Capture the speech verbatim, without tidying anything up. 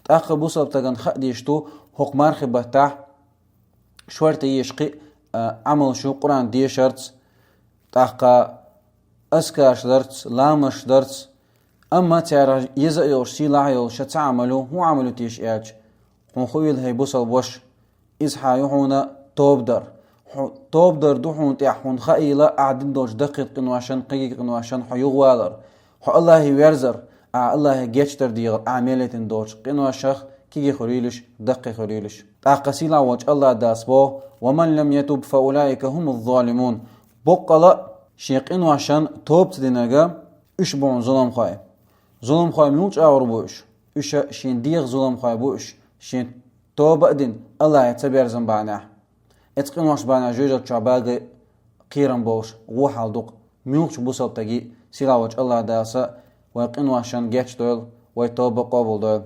ТӀаккха бусалба стагана хаа дезаш ду хӀокху мархи баттахь шорта еш кхин а, а, Ӏамалш ю Къуръан дешарца, тӀаккха азкарш дарца, ламазаш дарца. Амма царах еза а йолуш, сийлахь а йолуш ша ца Ӏамал ю, хӀун Ӏамал ю теша аьлча, хьуна хуъийла, хӀай бусалба ваша, иза хьан ю хьуна тоба дар. Хьо тоба дар ду хьуна тӀехь, хьуна хаийла, ахь дина долчу даккхийчу къиношан, кхигийчу къиношан хьо юхавалар. Хьо Аллахе верзар, ахь Аллахе гечдар дехар, ахь мел летина долчу къиношах кхиге хуьлуьйлуш, даккхий хуьлуьйлуш. ТӀаккха сийлахь волчу Аллах Дас боху: «Ва ман лам ятуб, фа улаика хӀумуз-золимун». Боккъала а шен къиношан тоба ца динарг, уьш бу хьуна зуламхой. Зуламхой муьлхачу агӀор бу уьш? Уьш шен дегӀан зуламхой бу уьш, шен тоба а дина, Аллахе ца берзан бахьанехь. Эцу къиношна бахьанехь жоьжахати чохь багай кхерам болуш, вон хьал дукха. Муьлххачу бусалба стаге сийлахь волчу Аллах Даса вайн къиношан гечдойла, вайн тоба къобалдойла.